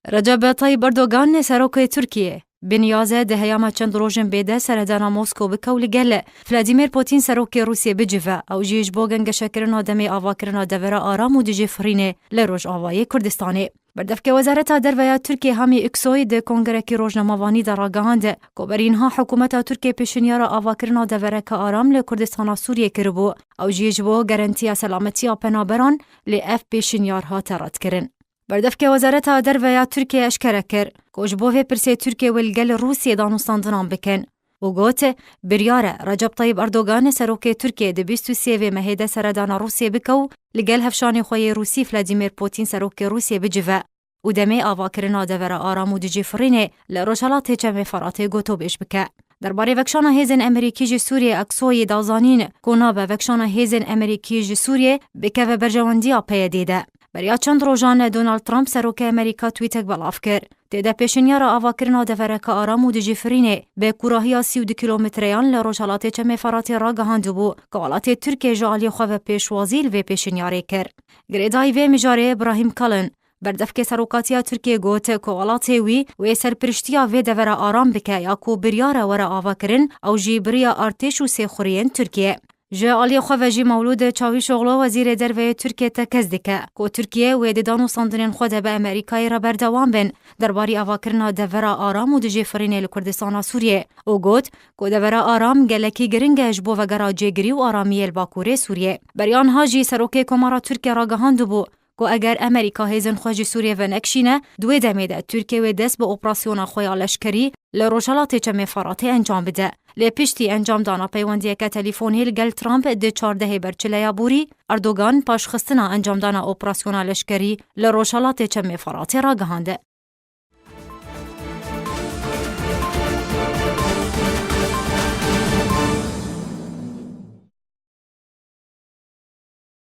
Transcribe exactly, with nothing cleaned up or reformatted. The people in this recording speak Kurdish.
Recep Tayyip Erdogan, serokê Tirkiyê, bi niyaz e di heyama çend rojên bêde seredana Moskow bike û li gel Vladimir Putin, serokê Rûsiyê, bicive. Ew jî ji bo gengeşekirina demê avakirina devera aram û dijî firînê li Rojavayê Kurdistanê. Berdevkê Wezareta Derve ya Tirkiyê Hamî Uksoy di kongerekî rojnamevanî de ragihand ku berî niha hikûmeta Tirkiyê pêşinyara avakirina devereke aram li Kurdistana Sûriyê kiribû. Ew jî ji bo garantiya selametiya penaberan, lê ev pêşinyar hate redkirin. Berdevkê Wezareta Derve ya Tirkiyê eşkere kir ku ji bo vê pirsê Tirkiye wê li gel Rûsiyê danûstandinan bikin û got, biryar e Recep Tayyip Erdogan, serokê Tirkiyê, di bîst û sê vê mehê de seredana Rûsiyê bike û li gel hevşanê xwe yê Rûsî Vladimir Putin, serokê Rûsiyê, bicive û demê avakirina devera aram û dijî firînê li Rojhelatê Çemê Feratê gotobêj bike. Derbarê vekşana hêzên Emerîkî ji Sûriyê, Aksoyî da zanîn ku nabe vekşana hêzên Emerîkî ji Sûriyê bikeve berjewendiya P Y D'ê de. Beriya çend rojan Donald Trump, serokê Amerîka, twîtek belav kir. Tê de pêşinyara avakirina devereke aram û dijî firînê bi kûrahiya sî û du kîlometreyan li Rojhelatê Çemê Feratê ragihandibû ku welatê Tirkiyê ji aliyê xwe ve pêşwazî li vê pêşinyarê kir. Girêdayî vê mijarê Ibrahim Kalin, berdevkê serokatiya Tirkiyê, got ku welatê wî wê serpiriştiya vê devera aram bike ya ku biryar e were avakirin, ew jî bi riya artêş û sêxuriyên Tirkiyê. Ji aliyê xwe ve jî Mewlûd Çavîşoxlu, wezîrê derve yê Tirkiyê, tekez dike ku Tirkiye wê di danûstandinên xwe de bi Amerîkayê re berdewam bin derbarî avakirina devera aram û dijî firînê li Kurdistana Sûriyê û got ku devera aram gelekî giring e ji bo vegera cêgirî û aramiyê li Bakurê Sûriyê. Beriya niha jî serokê Komara Tirkiye ragihandibû ku eger Amerîka hêzên xwe ji Sûriyê venekişîne, di wê demê de Tirkiye wê dest bi operasyona xwe ya leşkerî li Rojhelatê Çemê Feratê encam bide. Lê piştî encamdana peywendiyeke telîfonî li gel Trump di çardehê Berçileya borî, Erdogan paşxistina encamdana operasyona leşkerî li Rojhelatê Çemê Feratê ragihand.